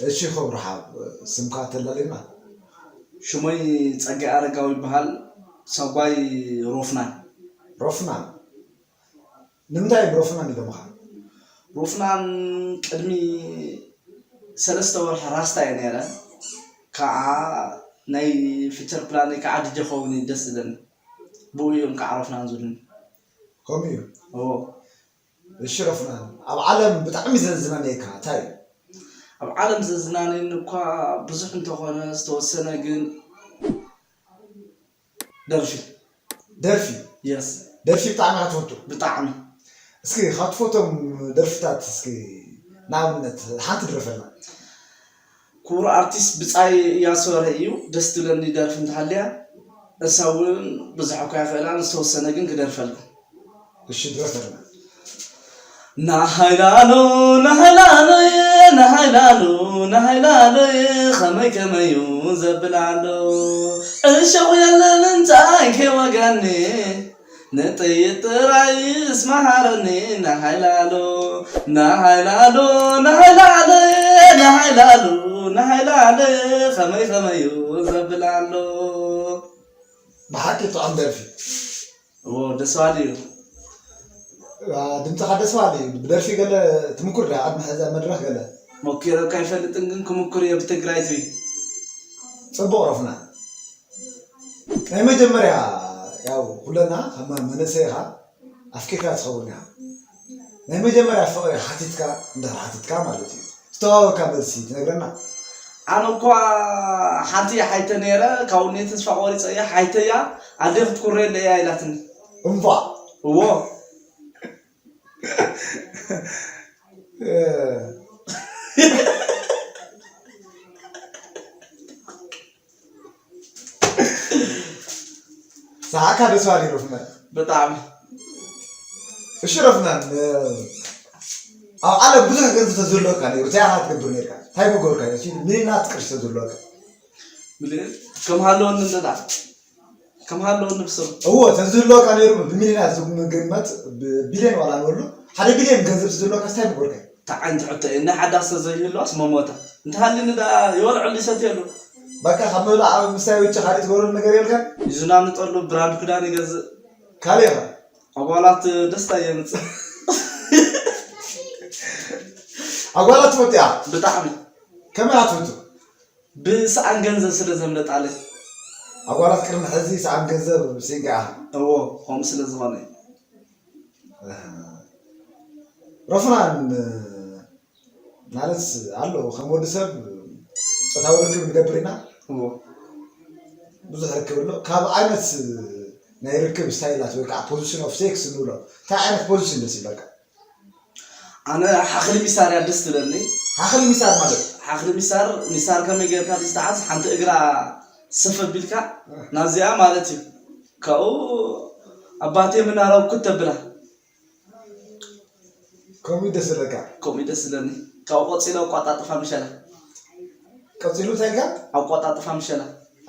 እሺ፣ ክቡር ሓብ፣ ስምካ ተላልየና። ሽሞይ ጸጋይ ኣረጋዊ ይበሃል። ሳጓይ ሮፍናን። ሮፍናን፣ ንምንታይ እዮም ሮፍናን ኢሎምኻ? ሮፍናን ቅድሚ ሰለስተ ወርሒ ራስታ እየ ነይረ። ከዓ ናይ ፊቸር ፕላነይ ከዓ ዲጀ ከውን እዩ ደስ ዝለኒ። ብኡ እዮም ከዓ ሮፍናን ዝብሉኒ። ከምኡ እዩ። እዎ። እሺ ሮፍናን፣ ኣብ ዓለም ብጣዕሚ ዘዝናንየካ እንታይ እዩ? ኣብ ዓለም ዘዝናንየኒ እኳ ብዙሕ እንተኾነ ዝተወሰነ ግን ደርፊ። ደርፊ። የስ። ደርፊ ብጣዕሚ ኢኻ ትፈቱ። ብጣዕሚ። እስኪ ካብ ትፈቶም ደርፍታት እስኪ ንኣብነት ሓንቲ ድረፈልና። ክቡር ኣርቲስት ብጻይ እያሱ በርሀ እዩ። ደስ ትብለኒ ደርፊ እንተሃልያ እሳ እውን ብዙሕ እኳ ይኽእላ ዝተወሰነ ግን ክደርፈልኩም። እሺ ድረፈልና። ናሃይላሎ ናሃይላሎየ ናሃይላሎ ናሃይላሎየ ኸመይ ከመዩ ዘብል ኣሎ። እሸቑ የለን እንታይ ከይወጋኒ ንጥይት ጥራይስ መሃረኒ። ናሃይላሎ ናሃይላሎ ናሃይላሎየ ናሃይላሎ ናሃይላሎየ ኸመይ ኸመዩ ዘብል ኣሎ። ብሓቂ ጥዑም ደርፊ። እዎ ደስ በሃሊ እዩ። ድምፅኻ ደስ በሃሊ እዩ። ብደርፊ ገለ ትምኩር ዳ ኣብ መድረኽ ገለ? ሞኪረካ ኣይፈልጥን ግን ክምኩር እየ ብትግራይ ትቢ። ፅቡቕ ሮፍና። ናይ መጀመርያ ያው ኩለና ከም መንእሰይ ኢኻ ኣፍቂርካ ትኸውን ኢኻ። ናይ መጀመርያ ፍቕሪ ሓቲትካ እንድሕር ሓቲትካ ማለት እዩ ዝተዋወካ መልሲ ትነግረና? ኣነ እኳ ሓንቲ ሓይተ ነይረ ካብኡ እኔ ተስፋ ቆሪፀ እያ ሓይተ እያ ኣደ ክትኩረለ እያ ኢላትኒ። እምቧ እዎ ሰሓካ ደስ ባሊ ሮፍና። ብጣዕሚ እሺ ሮፍና ኣብ ዓለም ብዙሕ ገንዘብ ተዝህልወካ ነይሩ እንታይ ኢኻ ትገብር ነርካ? እንታይ ምገበርካ? ሚሊዮናት ቅርሺ ተዝህልወካ ሚሊዮን ከም ሃለወኒ እንዳ ከም ሃለወኒ ብስሩ እዎ ተዝህልወካ ነይሩ ብሚሊዮናት ዝግመት ብቢሊዮን ዋላ ንበሉ ሓደ ቢሊዮን ገንዘብ ተዝህልወካ እንታይ ምገበርካ? እንታይ ዓይነት ሕቶ እዩ? ናይ ሓዳስ ተዘይህልዋስ መሞታ እንተሃልኒ ዳ ይበልዐሉ ይሰትየሉ በቃ ካብ ምብላዕ ምስታይ ውጭ ካልእ ትገብረሉ ነገር የልካን? ይዝናንጠሉ ብራንድ ክዳን ይገዝእ ካልእ ኸ? ኣጓላት ደስታ የምፅእ ኣጓላት ትፈቱ እያ? ብጣዕሚ ከመይ ኢኻ ትፈቱ? ብሰኣን ገንዘብ ስለ ዘምለጣለይ ኣጓላት ቅድሚ ሕዚ ሰኣን ገንዘብ ስኢንካ ኢኻ? እዎ ከምኡ ስለ ዝኾነ እዩ ሮፍናን ማለት ኣሎ ከም ወዲ ሰብ ፆታዊ ርክብ ንገብር ኢና እዎ ብዙሕ ርክብ ኣሎ ካብ ዓይነት ናይ ርክብ ስታይላት ወይ ከዓ position of sex ንብሎ እንታይ ዓይነት position ደስ ይብለካ ኣነ ሓኽሊ ሚሳር እያ ደስ ትብለኒ ሓኽሊ ሚሳር ማለት ሓኽሊ ሚሳር ሚሳር ከመይ ጌርካ ዝተሓዝ ሓንቲ እግራ ስፍ ኣቢልካ ናብዚኣ ማለት እዩ ካብኡ ኣባቴ ምናረው ኩት ተብላ ከምኡ ደስ ዝብለካ ከምኡ ደስ ዝብለኒ ካብኡ ቀፂሎ ኣቋጣጥፋ ምሸላ ቀፂሉ እንታይ ኢልካ ኣቋጣጥፋ ምሸላ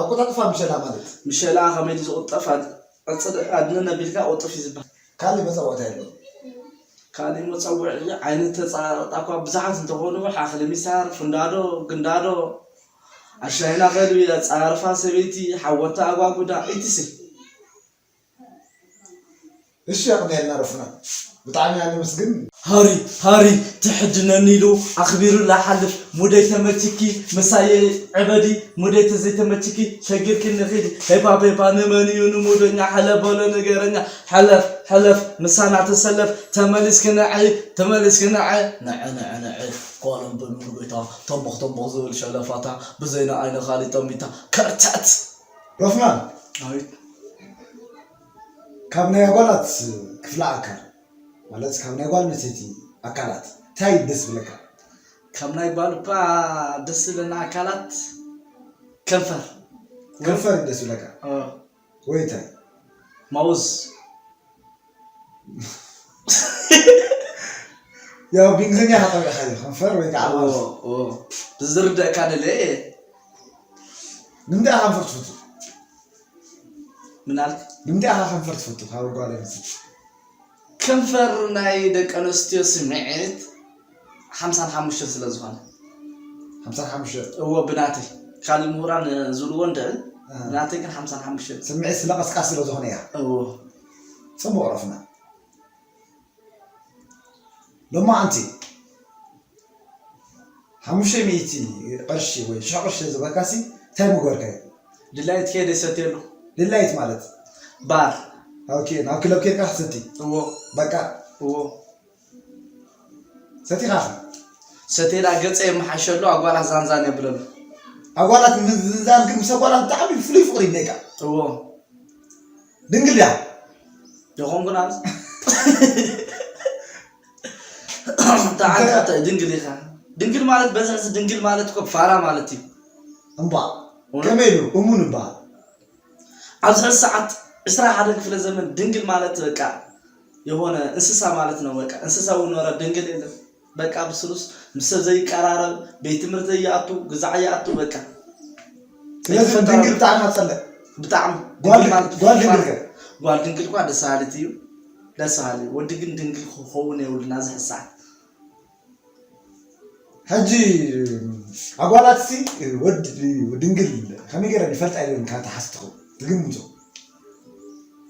ኣቆጣጥፋ ምሸላ ማለት ምሸላ ከመይ ድዩ ዝቁጠፍ ዕፅድ ኣድንን ኣቢልካ ቁጥፍ እዩ ዝበሃል ካልእ መፀዋዕታ የለዎ ካልእ መፀውዒ ዓይነት ተፃረጣ እኳ ብዙሓት እንተኾኑ ሓኽሊ ሚሳር ፍንዳዶ ግንዳዶ ኣሻይና ከልቢ ኣፃርፋ ሰበይቲ ሓወታ ኣጓጉዳ ኢትሲ እሺ ኣቕኒልና ረፍና ብጣዕሚ ኢና ነመስግን ሃሪ ሃሪ ትሕድነኒ ኢሉ ኣኽቢሩ ላሓልፍ ሙደይ ተመችኪ ምሳየ ዕበዲ ሙደይ ተዘይተመችኪ ሸጊርኪ ንኺዲ ሄፓ ፔፓ ንመን እዩ ንሙደኛ ሕለፍ በሎ ነገረኛ ሕለፍ ሕለፍ ምሳና ተሰለፍ ተመሊስኪ ንዐ ተመሊስኪ ንዐ ንዐ ንዐ ንዐ ኳሎም ብምርጎይታ ተንቦኽ ተንቦኽ ዝብል ሸለፋታ ብዘይና ኣይነ ኻሊ ጠሚታ ከርተት ረፍናን ኣቤት ካብ ናይ ኣጓላት ክፍለ ኣካል ማለት ካብ ናይ ጓል ኣንስተይቲ ኣካላት እንታይ ደስ ብለካ? ካብ ናይ ጓል እኳ ደስ ዝብለና ኣካላት ከንፈር ከንፈር ደስ ብለካ ኦ፣ ወይ እንታይ? ማውዝ ያው ብእንግሊዝኛ ከጠሚዕካዮ ከንፈር ወይ ከዓ ኦ፣ ማውዝ ኦ፣ ብዝርደእካ ደለ እየ ንምንታይ ከንፈር ትፈቱ? ምናልክ ንምንታይ ኢኻ ከንፈር ትፈቱ ካብ ጓል ኣንስተይቲ? ከንፈር ናይ ደቂ ኣንስትዮ ስምዒት ሓምሳን ሓሙሽተን ስለ ዝኾነ ሓምሳን ሓሙሽተን። እዎ፣ ብናተይ። ካልእ ምሁራን ዝብልዎ እንድዒ፣ እ። ብናተይ ግን ሓምሳን ሓሙሽተን። ስምዒት ስለ ቀስቃስ ስለ ዝኾነ እያ። እዎ። ጽቡቕ ረፍና። ሎማዓንቲ ሓሙሽተ ሚእቲ ቅርሺ ወይ ሽሕ ቅርሺ ዝበልካሲ እንታይ ምገበርካዮ? ድላይት ከይደ ሰትየሉ። ድላይት ማለት? ባር። ኦኬ፣ ናብ ክለብ ከይድካ ክትሰቲ? እዎ። በቃ? እዎ። ሰቲኻ? ሰትየላ ገጸ የመሓሸሉ፣ ኣጓላት ዛንዛን የብለሉ። ኣጓላት ምዝንዛን ግን ምስ ኣጓላት ብጣዕሚ ፍሉይ ፍቕሪ እኒኤካ። እዎ። ድንግል ድያ? ደኾንኩን ኣብዚ። ተዓንቀተ ድንግል ኢኻ። ድንግል ማለት በዚ ሕዚ ድንግል ማለት እኮ ፋራ ማለት እዩ። እምባ። እውነት? ከመይ ኢሉ? እሙን እባ። ኣብዚ ሕዚ ሰዓት ዕስራ ሓደ ክፍለ ዘመን ድንግል ማለት በቃ የሆነ እንስሳ ማለት ነው። በቃ እንስሳ እውን ኖረ ድንግል የለም። በቃ ብስሉስ ምስ ሰብ ዘይቀራረብ፣ ቤት ትምህርቲ ዘይኣቱ፣ ግዛዕ ይኣቱ በቃ። ስለዚ ዘይተፈጠረ ድንግል ብጣዕሚ ኣጸልእ። ብጣዕሚ ጓል ድንግል ድንግል፣ ማለት ጓል ድንግል ፋራ። ከ? ጓል ድንግል እኳ ደስ በሃሊት እዩ። ደስ በሃሊ። ወዲ ግን ድንግል ክኸውን የብሉን ኣብዚ ሕዚ ሰዓት። ሕጂ ኣጓላትሲ ወዲ ድንግል ከመይ ገይረን ይፈልጣ ኢለን ካብ ትሓስብ ትኸውን ትግምቱ?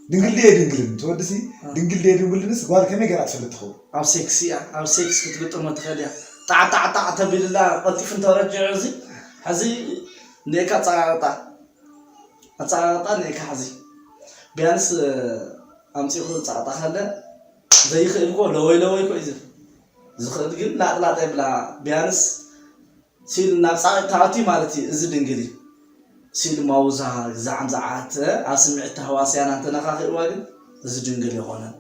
ድንግል ድየ ድንግልን እቲ ወዲሲ እ። ድንግል ድየ ድንግልንስ ጓል ከመይ ገይራ ትፈልጥ ትኸውን? ኣብ ሴክስ እያ፣ ኣብ ሴክስ ክትግጥሞ ትኽእል እያ። ጣዕ ጣዕ ጣዕ ተቢልላ ቀልጢፉ እንተረጂዑ እዚ ሕዚ እኒኤካ ኣጸቃቕጣ፣ ኣጸቃቕጣ እኒኤካ ሕዚ። ቢያንስ ኣምጺእኹ ጸቕጣ ከለ ዘይኽእል እኮ ለወይ ለወይ እኮ እዩ ዝብል። ዝኽእል ግን ላጥ ላጥ የብላ። ቢያንስ ሲል ናብ ጻዕቂ ተኣትዩ ማለት እዩ። እዚ ድንግል እዩ። ሲል ማውዛ፣ ግዛዕ ምዝዓት፣ እ፣ ኣብ ስምዒት ተህዋስያን እንተነኻኺእዋ ግን እዚ ድንግል ኣይኮነን።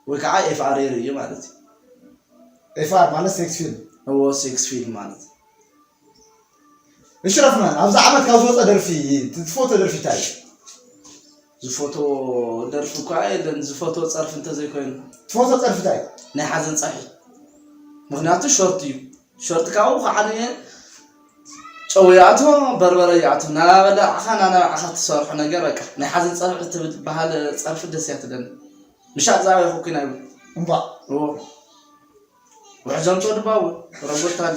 ወይ ከዓ ኤፍ ኣር ኤር እዩ ማለት እዩ። ኤፍ ኣር ማለት ሴክስ ፊልም። እዎ፣ ሴክስ ፊልም ማለት። እሺ ረፍናን፣ ኣብዚ ዓመት ካብ ዝወፀ ደርፊ፣ ትፈትዎ ደርፊ እንታይ እዩ? ዝፈትዎ ደርፊ እኳ የለን፣ ዝፈትዎ ፀርፊ እንተዘይኮይኑ። ትፈትዎ ፀርፊ እንታይ እዩ? ናይ ሓዘን ፀርፊ። ምኽንያቱ ሾርት እዩ። ሾርት ካብኡ ከዓ ጨው ይኣትዎ፣ በርበረ ይኣትዎ። ናበላዕኻ፣ ናናባዕኻ ትሰርሖ ነገር በቃ። ናይ ሓዘን ፀርፊ ትብል በሃል ፀርፊ ደስ እያ ትብለኒ። ምሻጥ ዛባ ይኹኩ ናይ እምባ። እዎ። ውሕጀምቶ ድባቡ፣ ረጎታኒ።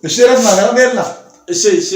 እሺ፣ ረፍና፣ ረፍና የልና። እሺ፣ እሺ።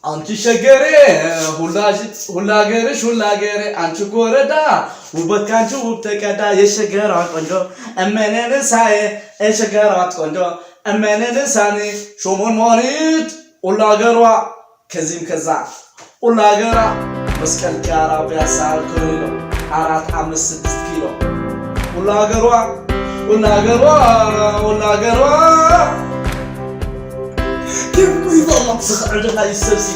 አንቺ ሸገሬ፣ ሁላ ሽ-፣ ሁላ ሀገርሽ፣ ሁላ ሀገሬ፣ አንቺ ኮረዳ፣ ውበት ካንቺ ውብ ተቀዳ፣ የሸገሯ ቆንጆ፣ እመነን ሳየ፣ የሸገሯ ቆንጆ፣ እመነን ሳኒ፣ ሾሞን ሞኒት፣ ሁላ ሀገሯ፣ ከዚህም ከዛ፣ ሁላ ሀገሯ፣ መስቀል፣ ፒያራ፣ ፒያሳ፣ ኮሪዶ፣ አራት፣ አምስት፣ ስድስት ኪሎ፣ ሁላ ሀገሯ፣ ወላ ገርዋ፣ ወላ ገርዋ። كيف يطلع صخر على هاي السبسي؟